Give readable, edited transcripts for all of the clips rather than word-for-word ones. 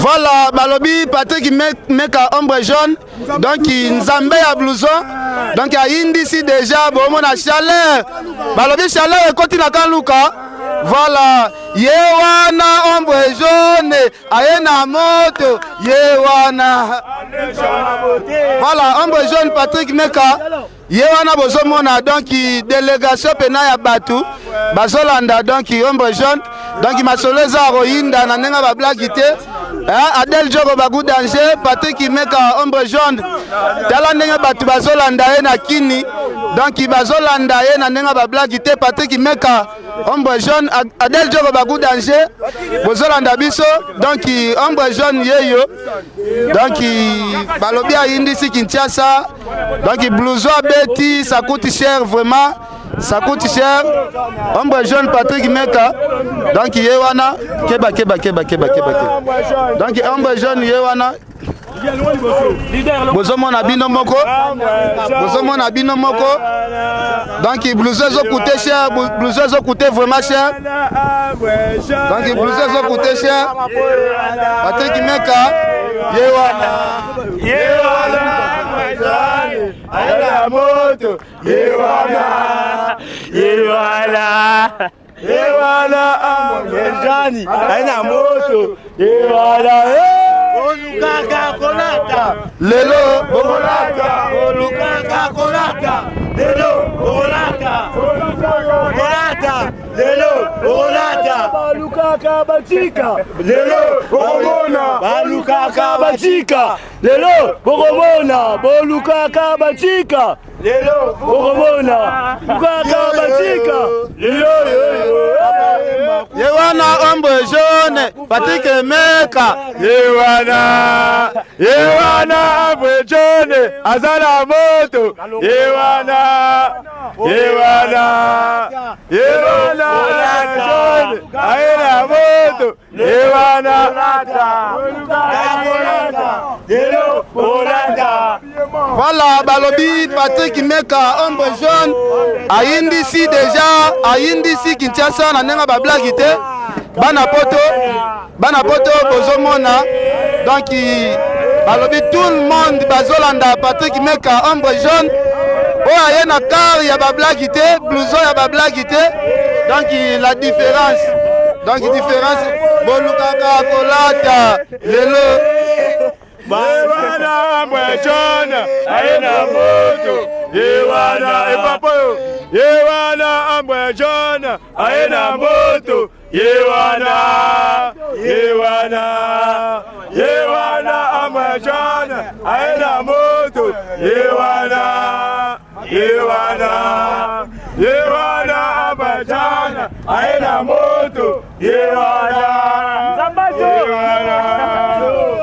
Voilà, balobi Patrick Meka ombre jaune, donc Nzambe ya blouson, donc ayindisi déjà bomona chaleur. Balobi chaleur ekoti na kaluka. Voilà, ye wana ombre jaune aye na moto ye wana. Voilà, ombre jaune Patrick Meka ye wana bozomona donc délégation pena ya bato bazolanda donc ombre jaune donc masolo eza ya koyinda na ndenge bablaki te adel joko bagu danger patrik meka ombre jaune tala ndenge bato bazolanda ye na kini donc bazolanda ye na ndenge bablaki te patrik meka ombre jaune adel joko bagu danger bozolanda biso donc ombre jaune yeyo donc balobi ayindisi kinshasa donc blouson abeti ça coûte cher vraiment ça coûte cher ombre jaune patrick meka donc ye wana keba keba keba keba keba keba donc ombre jaune ye wana bozomona bino moko bozomona bino moko donc blouson ezokute cher blouson ezokute vraiment cher donc blouson ezokute cher patrick meka ye wana ye wana ayela moto ye wana ye wana ye wana amojani aye na moto ye wana olukaka kolata lelo okolata olukaka kolata lelo okolata kolata lelo okolata balukaka batika lelo okomona balukaka batika lelo bokomona bolukaka batika lelo bokomona lukaka batika lelo ye wana ombre jaune patrik meka ye wana ye wana ombre jaune aza na moto ye wana ye wana ye wana jaune aye na moto ye wana Voilà, balobi Patrick Meka, ombre jaune, ayindisi déjà, ayindisi Kinshasa na ndenge ba blague te. Bana poto, bana poto bozomona. Donc balobi tout le monde bazolanda Patrick Meka, ombre jaune. Oyo aye na car ya ba blague te, blouson ya ba blague te. Donc la différence. Donc différence bolukaka kolata lelo Yewana mwechona aina moto Yewana epapo Yewana mwechona aina moto Yewana Yewana Yewana mwechona aina moto Yewana Yewana Yewana mwechona aina moto Yewana Yewana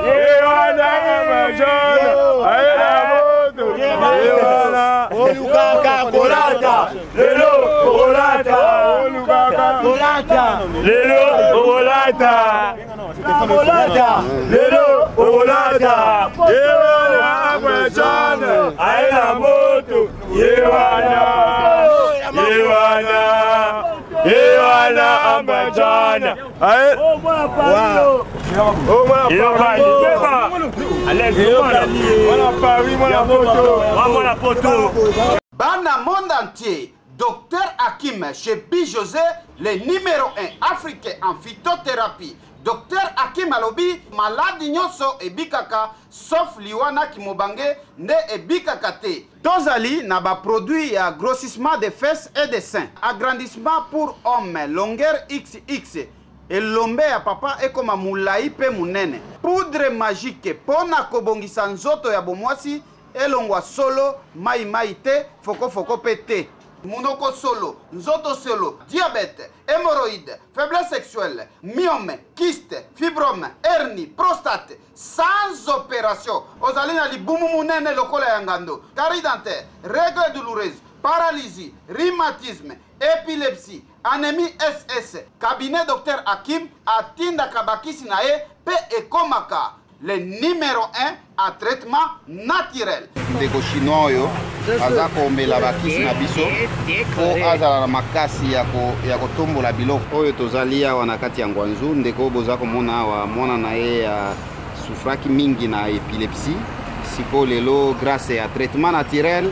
Yewana mwechona aina moto Yewana olukaka kolata lelo okolata olukaka kolata lelo okolata kolata lelo okolata yewana mwechana aina moto yewana yewana yewana amwechana aye mwana Paris mwana poto mwana poto Bana monde entier, Docteur Hakim chez B. José, le numéro 1 africain en phytothérapie. Docteur Hakim alobi maladi nyonso ebikaka sauf liwa na kimobange nde ebikaka te. Tozali na ba produit ya grossissement des fesses et des seins, agrandissement pour homme, longueur XX, elombe ya papa ekoma molai mpe monene, poudre magique mpo na kobongisa nzoto ya bomwasi elongwa solo mai mai te fokofoko mpe te, monoko solo, nzoto solo, diabète, hémorroïde, faiblesse sexuelle, myome, kyste, fibrome, hernie, prostate, sans opération. Ozali na libumu munene lokola ya ngando, carie dentaire, règle douloureuse, paralysie, rhumatisme, épilepsie, anémie SS. Cabinet Dr Hakim atindaka bakisi na ye pe ekomaka le numéro 1 à traitement naturel. Ndeko chinois oyo aza komela bakisi na biso po azala na makasi ya kotombola biloko oyo tozali awa na kati ya Ngwanzu. Ndeko boza komona awa mwana na ye ya Asouffraki mingi na epilepsie. Sikoyo lelo grâce ya traitement naturel,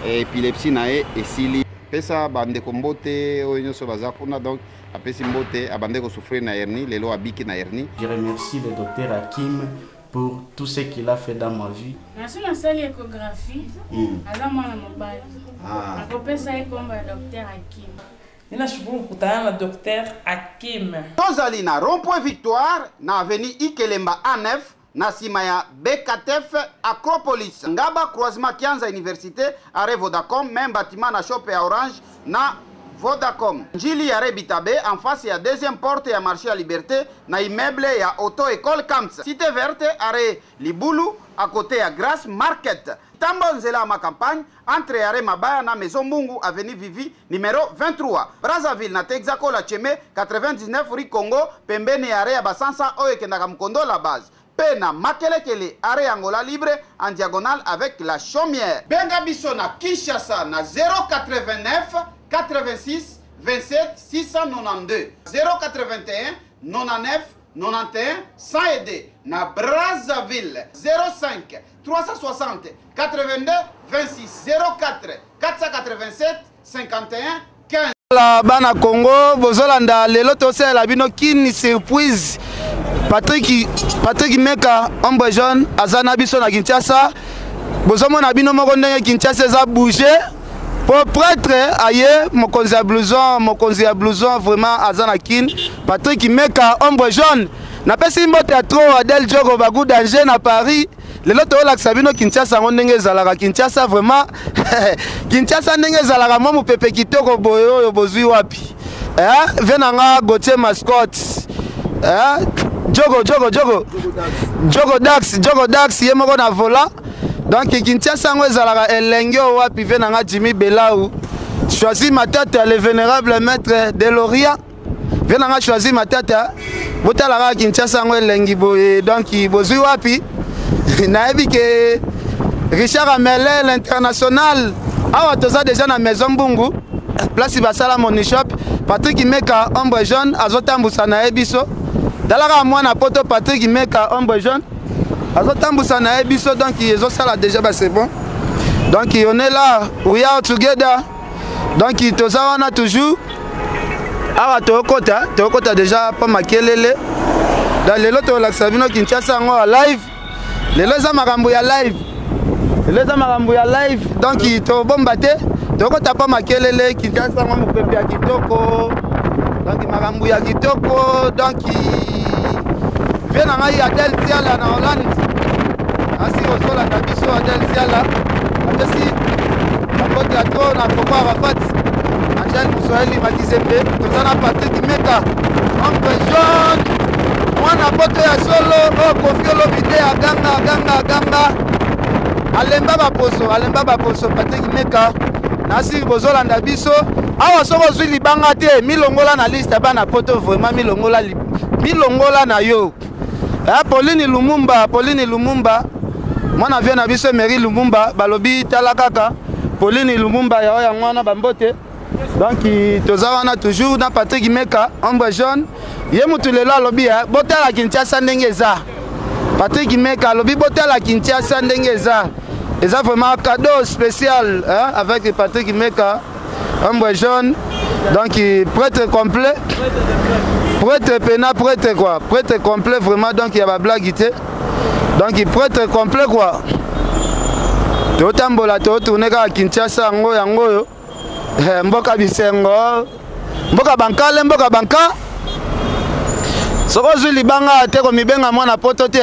epilepsie na ye esili. Pesa bandeko mbote oyo nyonso baza kuna. Donc apesi mbote, abandaki kosouffrir na hernie, lelo abiki na hernie. Je remercie le docteur Hakim pour tout ce qu'il a fait dans ma vie. Naso nasali échographie, aza mwana mobali. Akopesa ye kombo ya docteur Hakim. Ninashukuru kukutana na Dr. Hakim. Tozali na rond-point Victoire, na avenue Ikelemba A9, na nsima ya BKTF Acropolis, Ngaba croisement Kianza Université, arrêt Vodacom, même bâtiment na shop ya Orange na Vodacom. Njili ya Rebitabe, en face ya deuxième porte ya marché ya Liberté, na immeuble ya Auto École Camps. Cité Verte, arrêt Libulu, à côté ya Grace Market. Tambo nzela ya ma campagne, entre arrêt Mabaya na Maison Mbungu, avenue Vivi numéro 23. Brazzaville, na Texaco la Cheme, 99 rue Congo, pembeni ya arrêt ya Basansa oyo ekendaka Mkondo la base. Pe na Makelekele, arrêt Angola Libre, en diagonale avec la Chaumière. Benga biso na Kinshasa na 089 86 27 692, 081 99 91 102. Na Brazzaville, 05 360 82 26, 04 487 51 15. La bana Congo, bozolanda, lelo tosalela bino kini surprise. Patrick Meka, ombre jaune, aza na biso na Kinshasa. Bozomona bino moko ndenge Kinshasa eza bouger. Po prêtre aye, mokonzi ya blouson, mokonzi ya blouson vraiment aza na Kin. Patrick Meka, ombre jaune. Napesi mbote ya trop Adèle Diogo Bagou danger na Paris. Lelo toyolakisa bino Kinshasa yango ndenge ezalaka. Kinshasa vraiment, Kinshasa ndenge ezalaka, mwa mopepe kitoko boye oyo bozwi wapi? Vie na nga Gauthier Mascotte. Diogo, Diogo, Diogo. Diogo Dax, Diogo Dax ye moko na volant. Donc Kinshasa yango ezalaka elenge oyo wapi? Vie na nga Jimmy Belau. Choisi Matata, le vénérable maître de l'Orient. Vie na nga Choisi Matata. Botala kaka Kinshasa yango elengi boye. Donc bozwi wapi? Nayebi ke Richard Amele l'international. Awa toza déjà na Maison Mbungu, place basala money shop. Patrick Meka, ombre jaune, azotambusa na ye biso. Tala kaka mwana poto Patrick Meka, ombre jaune, azotambusa na ye biso. Donc ezosala déjà ba c'est bon. Donc on est là, we are together. Donc toza wana toujours. Awa tokota déjà pa makelele. Dans lelo tolakisa bino Kinshasa yango ya live. Lelo eza makambo ya live. Lelo eza makambo ya live. Donc tobomba te, tokota pa makelele. Kinshasa yango mopepe ya kitoko. Donc makambo ya kitoko. Donc vie na ngai Adèle Tiala na Hollande. Asi ozolanda biso Adèle Tiala. Apesi bambote ya trop na Koko Arafat. Angèle Moussoeli Makizembe. Toza na Patrick Meka, ombre jaune, mwana poto ya solo oyo Koffi Olomide aganga, aganga, aganga, alemba baposo, alemba baposo. Patrick Meka, nasi bozolanda biso awa. Soki ozwi libanga te, milongola na liste ya bana poto vraiment, milongola, milongola na yo. Pauline Lumumba, Pauline Lumumba, mwana vie na biso Emery Lumumba, balobi tala kaka Pauline Lumumba ya oyo yango wana bambote. Donc toza wana toujours na Patrick Meka, ombre jaune. Ye mutu lelo alobi, botala Kinshasa ndenge eza. Patrick Meka alobi botala Kinshasa ndenge eza. Eza vraiment cadeau spécial, hein, avec Patrick Meka, ombre jaune. Donc prêtre complet, prêtre pena prêtre quoi, prêtre complet vraiment. Donc il y a ba blague te. Donc prêtre complet quoi. Totambola, totourner kaka Kinshasa yango yango oyo. Mboka bisengo, mboka bankale, mboka banka. Soki ozwi libanga te, komibenga mwana poto te.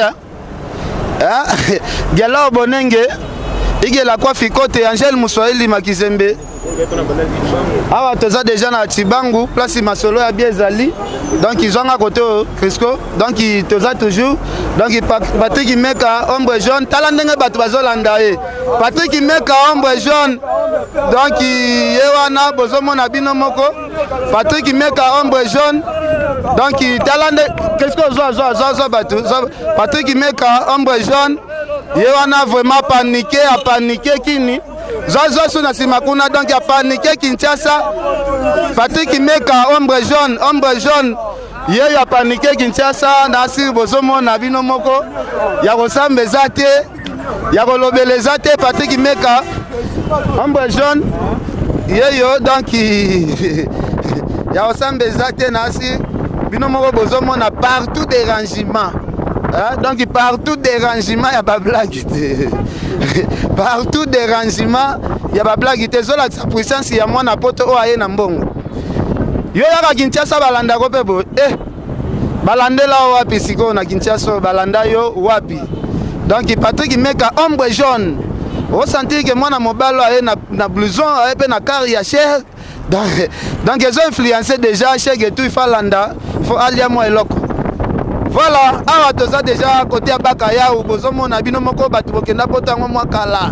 Gelor Bonenge igela kwa fikote Angèle Muswahili Makizembe. Awa toza déjà na Chibangu, place masolo ya bien ezali. Donc izwanga kote oyo Crisco. Donc toza toujours. Donc Patrick Meka, ombre jaune, tala ndenge bato bazolanda ye. Patrick Meka, ombre jaune. Donc ye wana bozomona bino moko. Patrick Meka, ombre jaune. Donc tala nde Crisco, zwa zwa zwa zwa bato. Patrick Meka, ombre jaune, ye wana vraiment paniqué, apaniqué kini. Zwa zwa so na nsima kuna. Donc apaniqué Kinshasa. Patrick Meka, ombre jaune, ombre jaune. Ye ya panike Kinshasa na asiri bozomona bino moko ya kosamba eza te ya kolobela eza te. Patrick Meka ombre jaune yeyo donc ya kosamba eza te na asiri bino moko bozomona partout dérangement. Hein? Donc partout dérangement ya bablague te, partout dérangement ya bablague te. Ezolakisa puissance ya mwana poto oyo aye na mbongo. Yo yaka Kinshasa, balandako mpe boye eh, balandela yo wapi sikoyo na Kinshasa oyo balanda yo wapi? Donc Patrick Meka ombre jaune, osentir ke mwana mobali oyo aye na blouson, aye mpe na car ya cher. Donc ezo influencer déjà chèque et tout, il faut alanda, il faut alia mwa eloko. Voilà, awa toza déjà côté ya Bakayau, bozomona bino moko bato bokenda poto yango mwa kala.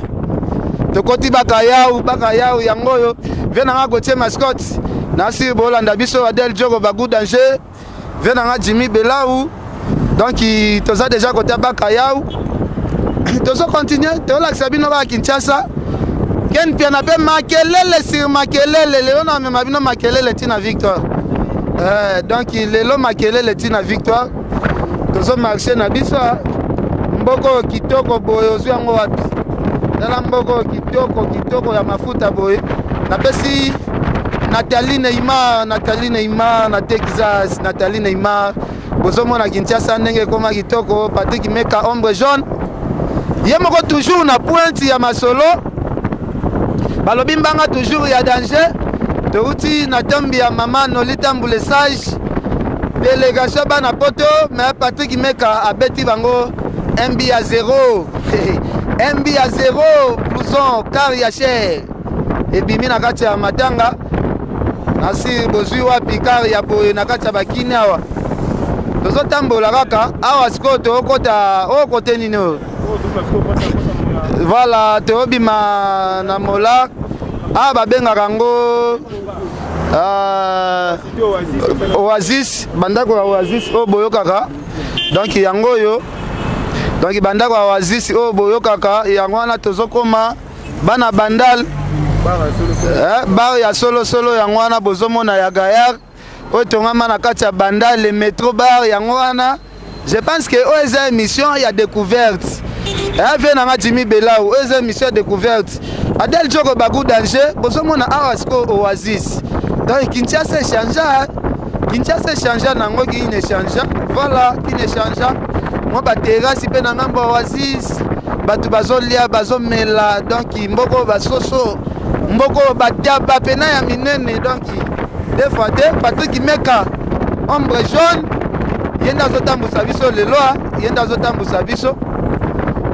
Tokoti Bakayau, Bakayau yango oyo vie nanga Gauthier Mascotte nasi bolanda biso Adel Djogo Bagou Danger, vie nanga Jimmy Belau. Donc toza déjà côté ya Bakayau, tozo continuer tolakisa bino kaka Kinshasa. Ken Piana mpe makelele sur makelele, lelo na mema bino makelele ntina victoire. Donc lelo makelele ntina victoire, tozo marche na biso. Mboko oyo kitoko boye ozwi yango wapi? Tala mboko oyo kitoko kitoko ya mafuta boye. Napesi Nathalie Neymar, Nathalie Neymar na Texas, Nathalie Neymar. Bozomona Kinshasa ndenge ekoma kitoko. Patrick Meka ombre jaune ye moko toujours na pointe ya masolo, balobi mbanga toujours ya danger. Touti na tombi ya mama Nolita Mbule Sage, délégation bana poto, mais Patrick Meka abeti bango MB ya 0 MB ya 0, blouson car ya cher ebimi na kati ya matanga. Nasi bozwi wapi car ya boye na kati ya bakini? Awa tozotambola kaka awa sikoyo tookota oyo kote nini oyo? Voilà, toobima na mola awa babengaka yango Oasis, bandako ya Oasis oyo boyokaka. Donc yango oyo, donc bandako ya Oasis oyo boyokaka yango wana. Tozokoma bana Bandal, bar ya solosolo yango wana bozomona ya Gayard oyo tongama na kati ya Bandal, le Metro Bar yango wana. Je pense que oyo eza émission ya découverte. Vie nanga Jimmy Belau, oyo eza émission ya découverte. Adel Joko Bagou Danger, bozomona awa sikoyo Oasis. Donc Kinshasa echangea, Kinshasa echangea nango, kini echangea. Voilà, kini echangea mwa baterasi mpe na ngambo ya Oasis, bato bazolia bazomela. Donc mboko basoso, mboko bataba pena ya minene. Donc deux fois te, Patrick Meka ombre jaune ye nde azotambusa biso lelo, ye nde azotambusa biso.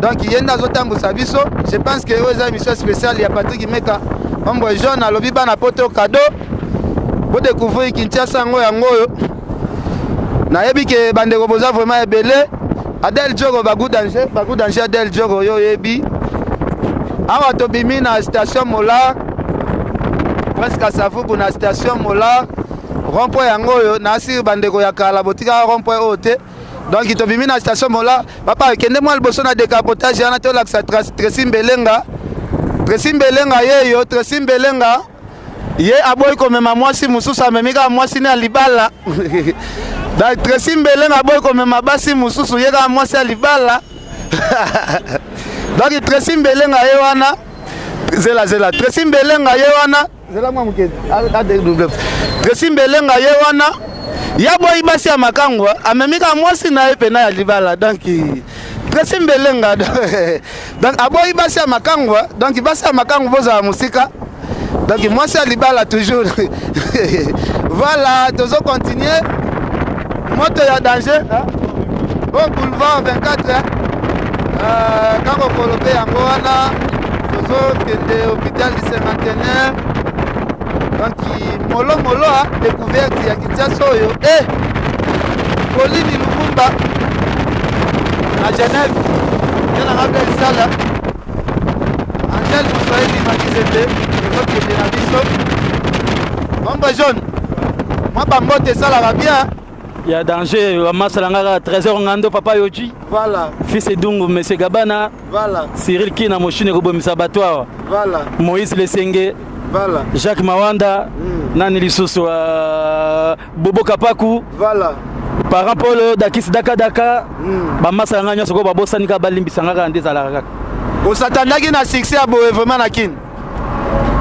Donc ye nde azotambusa biso. Je pense que oyo eza émission spéciale ya Patrick Meka ombre jaune. Alobi bana poto cadeau, bodécouvrir Kinshasa yango yango oyo. Nayebi ke bandeko boza vraiment ebele. Adel Djogo Bagou Danger, Bagou Danger Adel Djogo, yo oyebi. Awa tobimi na station Mola, presque Asavubu, na station Mola, rond-point yango oyo. Nasiri bandeko ya kala botikaka rond-point oyo te. Donc tobimi na station Mola. Papa kende mwa liboso na décapotage wana, tolakisa Tracy Mbelenga. Tracy Mbelenga yeyo, Tracy Mbelenga ye aboyi komema mwasi mosusu, amemi kaka mwasi ne ya libala. Donc Tracy Mbelenga aboyi komema basi mosusu, ye kaka mwasi ya libala. Donc Tracy Mbelenga ye wana, zela zela, Tracy Mbelenga ye wana, zela mwa moke AW. Tracy Mbelenga ye wana ya boyi basi ya makangu, amemi kaka mwasi na ye pena ya libala. Donc Tracy Mbelenga donc aboyi basi ya makangu, donc basi ya makangu bozala mosika. Donc mwasi ya libala toujours. Voilà, tozo continuer moto ya danger au boulevard 24 kaka okolo mpe yango wana tozokende hôpital du cinquantenaire. Donc molo molo a découverte ya Kinshasa oyo e Pauline Lumumba na Genève nde nanga belle sala Angèle Moswahili Makizembe. Tozokende na biso ombre jaune, mwa bambote esalaka bien. Ya danger, bamasala nga kaka Trésor Ngando, papa Yoji. Voilà. Fils Edungu, monsieur Gabana. Voilà. Cyril Kina Moshine kobomisa bato awa. Voilà. Moïse Lesenge. Voilà. Jacques Mawanda. Nani lisusu Bobo Kapaku. Voilà. Parent Paul Dakis Daka Daka. Bamasa na ngai nyonso ko babosani kaka balimbisa ngai kaka nde ezalaka kaka. Osatandaki na succès ya boye vraiment na Kin.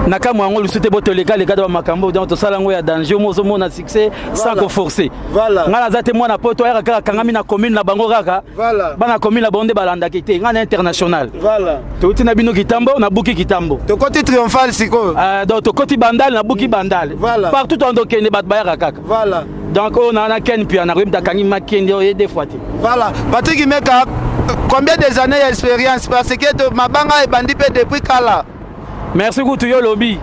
Na kamwa yango lisusu te botoleka leka ba makambo donc tosala yango ya danger mo ozomona succès sans koforcer. Voilà. Ngai naza te mwana poto ayaka kaka kangami na commune na bango kaka. Voilà. Bana commune na bango nde balandaki te ngai na international. Voilà. Touti na bino kitambo nabuki kitambo. Tokoti triomphal sikoyo. Donc tokoti bandal nabuki bandal. Voilà. Partout tondokende bato bayaka kaka. Voilà. Donc oyo na Ken Pia nakoyebi takangi makende oyo ye deux fois te. Voilà. Patrick Meka, combien des années d'expérience parce que to mabanga ebandi pe depuis kala. Merci kutu yo lobi.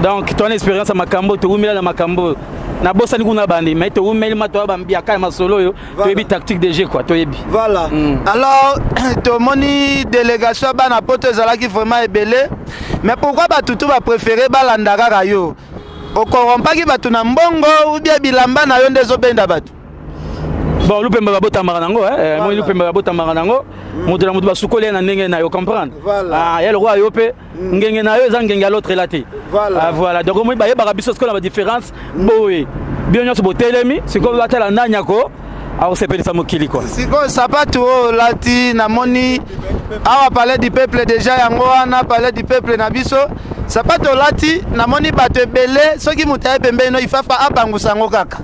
Donc ton expérience ya makambo toumela na makambo nabosani kuna bandi mais toumeli ma toya bambiaka ya masolo oyo toyebi tactique de jeu quoi toyebi. Voilà. Alors tomoni délégation ya bana poto ezalaki vraiment ebele mais pourquoi batutu bapréféré balanda kaka yo okorompaki bato na mbongo ou bien bilamba na yo nde ezobenda bato? Bon, lupemba babotamaka nango, eh, moi lupemba babotamaka nango, moto na moto basukoli ye na ndenge na yo, comprendre? Voilà. Ah, ya lokwa yo pe ngenge na yo eza ngenge ya l'autre la te. Voilà. Ah, voilà. Donc moi bayebaka biso sikoyo na ba différence boye. Bino nyonso botelemi, sikoyo batala nani ako akosepelisa mokili quoi. Sikoyo sapatu oyo olati namoni awa palais du peuple déjà yango wana palais du peuple na biso sapatu olati namoni bato ebele soki moto aye pembeni no ifafa abangusa yango kaka.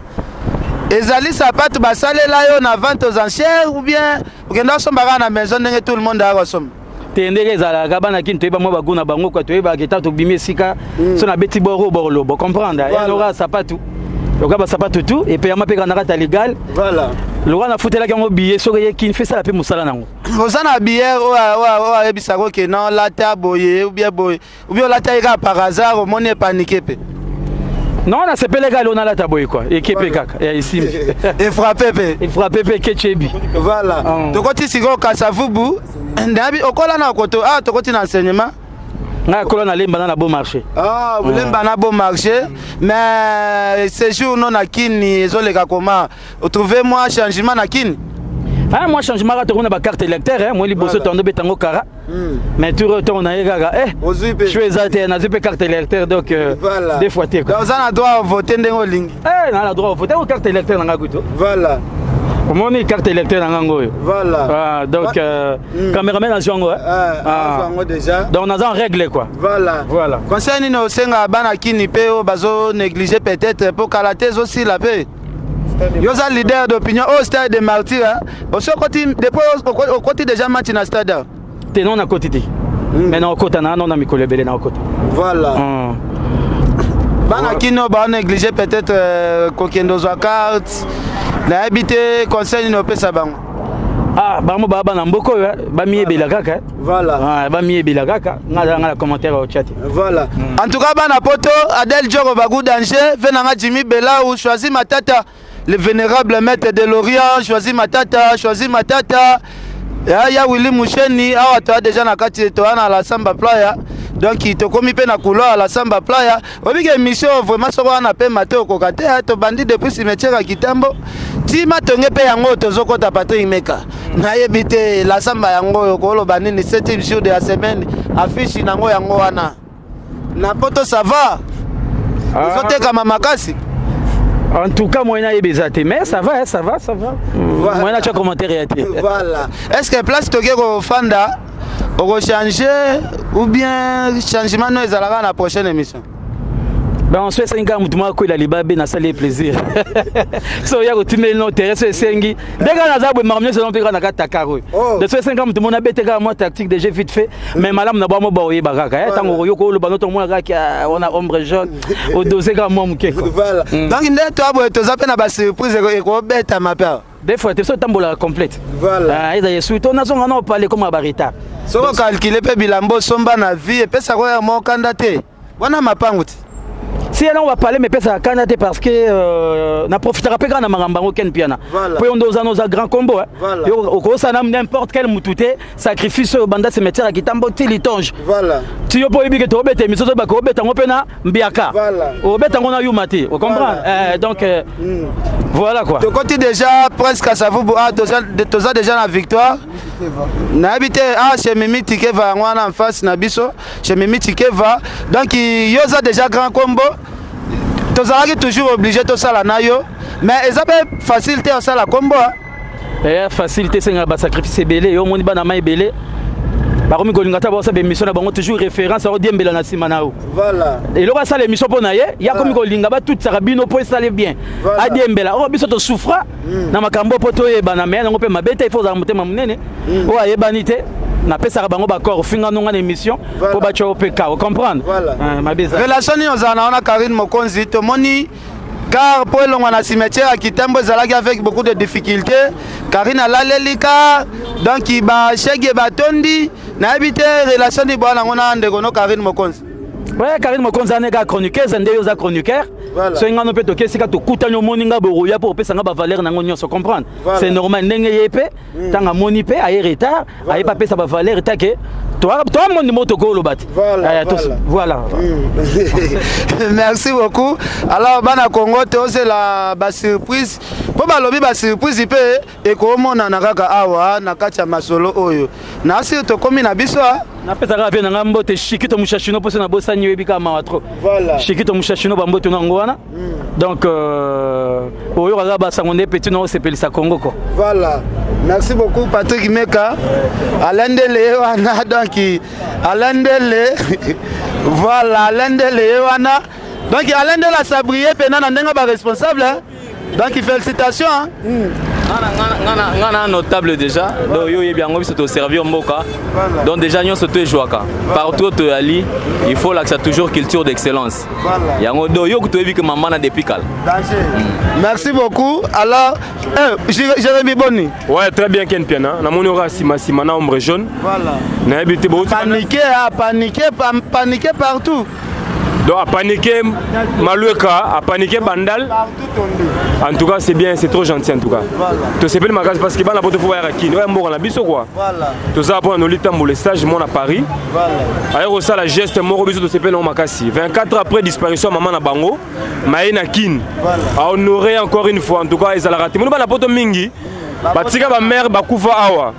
Ezali sapatu basalela yo na vente aux enchères ou bien okenda osomba kaka na maison ndenge tout le monde ayaka kosomba? Te ndenge ezalaka bana kini toyeba mwa bagu na bango quoi, toyebaka eta tobimi esika so nabeti boro boro lobo comprendre. Voilà. Loka sapatu loka basapatu tu epeyama mpe kaka na kati ya legal. Voilà. Loka nafutelaki yango billet soki eye kini fe sala mpe mosala nango. Oza na billet oyo ayebisaka oke non lata boye ou bien boye ou bien olata ye kaka par hasard omoni epanike mpe? Non, nasepelaki alo nalata boye quoi, eke mpe kaka ya esimbi. Efrappe mpe. Efrappe mpe kechebi. Voilà. Tokoti sikoyo Kasavubu. Ndabi okola na koto ah tokoti na enseignement. Nga kola na lemba na beau marché. Ah, lemba na beau marché. Mais séjour non na Kini ezoleka comment? Trouvez moi changement na Kini. Ah, moi changement ka tokona ba carte électeur hein, moi liboso tondo betango kara. Mais tu retournes na kaka eh. Ozui pe. Je suis ezate na pe carte électeur donc Voilà. deux fois te quoi. Donc ça na droit voter ndenge olingi. Eh, na droit voter ko carte électeur na nga kutu. Voilà. Omoni carte électeur na ngango oyo. Voilà. Ah, donc cameraman azwi yango, hein? Ah, Ah. azwi yango déjà. Donc naza en règle quoi. Voilà. Voilà. Conseil nini osenga bana kini pe oyo bazo négliger peut-être po kala te ezosila pe. Yo oza leader d'opinion oyo stade de martyr, hein? Osi okoti depuis okoti déjà match na stade awa? Te non nakoti te. Mais na okota na non na mikolo ebele na okota. Voilà. Bana kino ba négliger peut-être kokende ozwa carte. Nayebi te conseil nini opesa bango? Ah, bango ba bana mboko oyo, ba miyebela kaka. Voilà. Ah, ba miyebela kaka. Nga nga na commentaire au chat. Voilà. En tout cas bana poto Adèle Djoko Bagou danger, venanga Jimmy Bella ou Choisi Matata, le vénérable maître de l'Orient, Choisi Matata, Choisi Matata. Ya, ya Willy Moucheni, awa toa déjà na kati toa na la Samba Playa. Donc il tokomi pe na couloir la Samba Playa. Obi ke mission vraiment soko wana pe mate okoka te, hein, to bandi depuis cimetière ya Kitambo. Ti matonge pe yango tozokota Patrick Meka. Nayebi te la Samba yango oyo koloba nini 7e jour de la semaine affiche nango yango wana. Na poto ça va. Ah. Ozotekama makasi. En tout cas, moi, je suis mais ça va, hein, ça va, ça va. Voilà. Moi, je suis commentaire. Voilà. Est-ce que place toke ko fanda oko changer ou bien changement no ezalaka na prochaine émission? Ben, on souhaite un mouvement qui a libabé na salle plaisir. So ya ko timel no terrain so esengi. Ndeka na zabwe marmier so nopeka na kata karo. Oh. De so esenga mutu mona bete ka moi tactique de jeu vite fait, mais madame na ba mo ba oyeba kaka. Eh tango yo ko lo banoto mona kaka on a ombre jaune au dossier ka moi muke quoi. Voilà. Donc nde to aboye to zape na ba surprise ko beta ma père. Des fois te so tambola complète. Voilà. Ah eza yesu to nazonga na parler comme abarita. Soko calculer pe bilambo somba na vie pesa ko ya mo kanda te. Wana mapangu ti. Si elle on va parler mais pesa kanda te parce que na profitera pe kana makambo ngo Ken Piana. Voilà. Po yondo za noza grand combo hein. Voilà. Yo okosa na n'importe quel mutute sacrifice au banda cimetière ya Kitambo ti litonge. Voilà. Ti yo po yebi ke to bete misoso ba ko beta ngo pe na mbiaka. Voilà. O beta ngo na yuma te, o comprendre? Voilà. Donc voilà quoi. To koti déjà presque à Savubu, ah, toza déjà na victoire. Na habité ah chez Mimi Tikeva ngwana en face na biso, chez Mimi Tikeva. Donc yoza déjà grand combo. Tozalaki toujours obligé tosala na yo, mais eza mpe facile te osala kombo. Eya facile te, esengaka basacrifice ebele. Yo omoni bana mai ebele bakomi kolinga ta baosala baémission na bango, toujours référence akodiembela na nsima na yo. Eloko asala émission mpo na ye, ye akomi kolinga batutisaka bino mpo esale bien, adiembela oyo biso tosouffra na makambo mpo toyebana. Me yango mpe mabe te, il faut ozala motema monene. Oyo ayebani te, napesaka bango baccord, ofinga nonga na émission mpo batya yo mpe ka ocomprendre mabe. Relation nini ozala na wana Karine Mokonzi? Tomoni car mpo elongwa na cimetière ya Kitambo ezalaki avec beaucoup de difficultés. Karine alaleli car, donc bashege batondi. Nayebi te relation nini boya nango na ndeko no Karine Mokonzi. Ouais, Karine Mokonzi ane kaka chroniqueuse nde yo oza chroniqueur. Soki ngano mpe toke esika tokutani, omoni nga boroya mpo opesa nga bavaleur nango nyonso, comprendre, c'est normal. Ndenge ye mpe ntango amoni mpe aye retard, aye mpe apesa bavaleur take toamoni mo tokoloba te. Voilà. Merci beaucoup. Alors bana Congo, tozela basurprise mpo balobi basurprise mpe ekomonana kaka awa na kati ya masolo oyo. Nasi tokomi na biso. Napesaka mpe na ngai mbote Shikito Mushashino, mposo nabosani, oyebi kaka mawa trop. Shikito Mushashino, bambote nango wana. Donc oyo kaka basango nde petit na osepelisa Congo ko. Voilà, merci beaucoup Patrick Meka alandele ye wana. Donc alandele, voilà, alandele ye wana. Donc alandele asabrille mpena na ndenge baresponsable. Donc félicitations, hein? Nga na notable déjà, donc yo oyebi yango, biso toservir mboka. Donc déjà nyonso to ezwaka partout oyo toyali, il faut lakisa toujours culture d'excellence yango. Donc yo kutu oyebi ke mama na depuis kala. Merci beaucoup. Alors Jérémy, boni? Ouais, très bien, Ken Piana. Namoni oka nsima nsima na ombre jaune. Nayebi te. Paniqué, paniqué, paniqué partout. Donc a paniqué Malueka, a paniqué Bandal. En tout cas, c'est bien, c'est trop gentil en tout cas. Tosepeli makasi parce que bana poto fo bayaka Kini. Oya mboka na biso quoi. Toza mpona noli tambola stage mona Paris. Aye kosala geste moko, biso tosepeli nango makasi. 24 ans après disparition ya mama na bango, maye na Kini. A honoré encore une fois, en tout cas ezalaka te. Moni bana poto mingi batika bamare bakufa awa,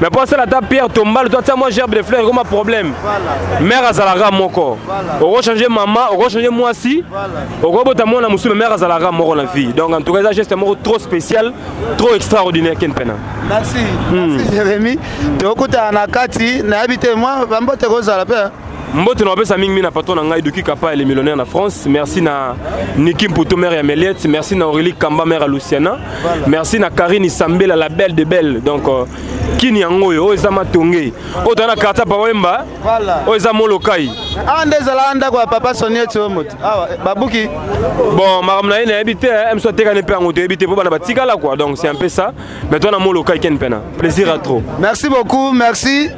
mais mpo asala ata pierre tombale to atia mwa gerbe de fleur ekoma problème. Mare azalaka moko, okochange mama, okochange mwasi, okobota mwana mosusu, mais mare azalaka moko na vie. Donc en tout cas eza geste moko trop spécial, trop extraordinaire, Ken Pena. Merci, merci Jérémy. Tokutana na kati. Nayebi te mwa bambote kozala mpe. Mbote na bapesa mingi na patron na ngai Duki Kapa, le millionnaire na France. Merci na Niki Mputo, mère ya Meliette. Merci na Aurélie Kamba, mère ya Luciana. Merci na Karine Sambela, la belle de belle. Donc Kini yango oyo, oyo eza Matonge, oyo toza na quartier Papa Wemba, oyo eza Molokai. Awa nde ezalaka ndako ya papa Sonieti oyo moto awa babuki. Bon, makambo na ye nayebi te, mso atekani mpe yango toyebi te mpo bana batikala quoi. Donc c'est un peu ça, mais toi na Molokai, Ken Pena, plaisir à trop. Merci beaucoup, merci.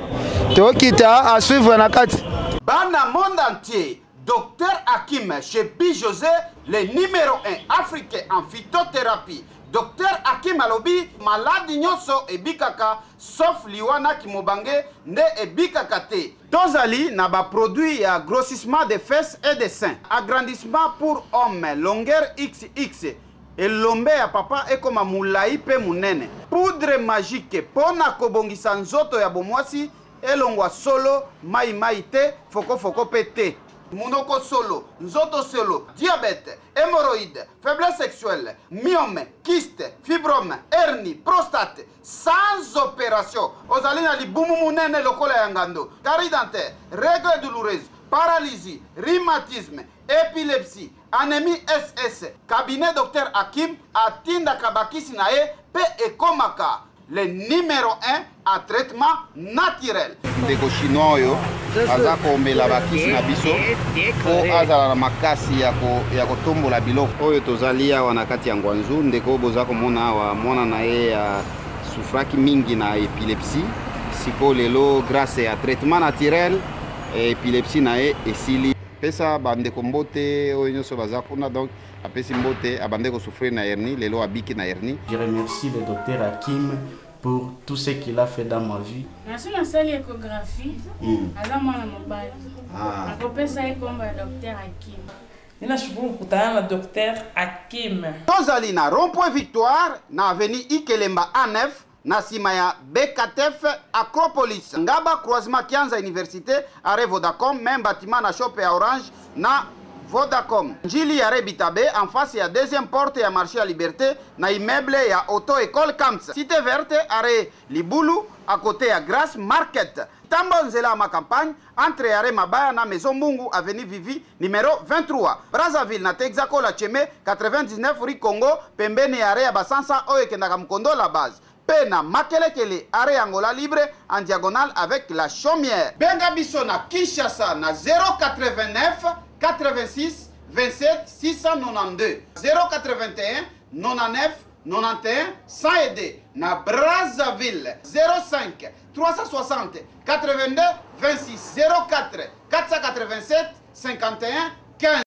Tokita à suivre na kati. Bana monde entier, Docteur Hakim chez José, le numéro 1 africain en phytothérapie. Docteur Hakim alobi maladi nyonso ebikaka sauf liwa na kimobange nde ebikaka te. Tozali na baproduit ya grossissement de fesses et de seins, agrandissement pour homme, longueur XX, elombe ya papa ekoma molai mpe monene, poudre magique mpo na kobongisa nzoto ya bomwasi elongwa solo mai-mai te, fokofoko mpe te, monoko solo, nzoto solo, diabète, hémorroïde, faiblesse sexuelle, myome, kyste, fibrome, hernie, prostate, sans opération. Ozali na libumu monene lokola ya ngando, carie dentaire, règle douloureuse, paralysie, rhumatisme, épilepsie, anémie SS, cabinet docteur Hakim atindaka bakisi na ye mpe ekomaka. Le numéro 1 à traitement naturel. Ndeko chinois oyo aza komela bakisi na biso mpo azala na makasi ya kotombola biloko oyo. Tozali awa na kati ya Ngwanzu. Ndeko boza komona awa, mwana na ye asufraki mingi na épilepsie. Sikoyo lelo, grâce ya traitement naturel, épilepsie na ye esili. Pesa bandeko mbote oyo nyonso baza kuna. Donc apesi mbote. Abandaki kosouffrir na hernie, lelo abiki na hernie. Je remercie le docteur Hakim pour tout ce qu'il a fait dans ma vie. Nasi nasali échographie, aza mwana mobali. Akopesa ye kombo ya docteur Hakim. Ninashukuru kukutana na Dr. Hakim. Tozali na rond-point Victoire, na avenue Ikelemba A9, na nsima ya BKTF Acropolis, Ngaba, croisement Kianza Université, arrêt Vodacom, même bâtiment na shop ya Orange na Vodacom. Njili ya Rebitabe en face ya deuxième porte ya marché ya Liberté na immeuble ya Auto École Camps. Cité Verte arrêt Libulu à côté ya Grace Market. Tambo nzela ma campagne entre arrêt Mabaya na Maison Mbungu avenue Vivi numéro 23. Brazzaville na Texaco la Cheme 99 rue Congo pembeni ya arrêt ya Basansa oyo ekendaka Mkondo la base. Pe na Makelekele arrêt Angola libre en diagonale avec la Chaumière. Benga biso na Kinshasa na 089 86 27 692 081 99 91 102 na Brazzaville 05 360 82 26 04 487 51 15.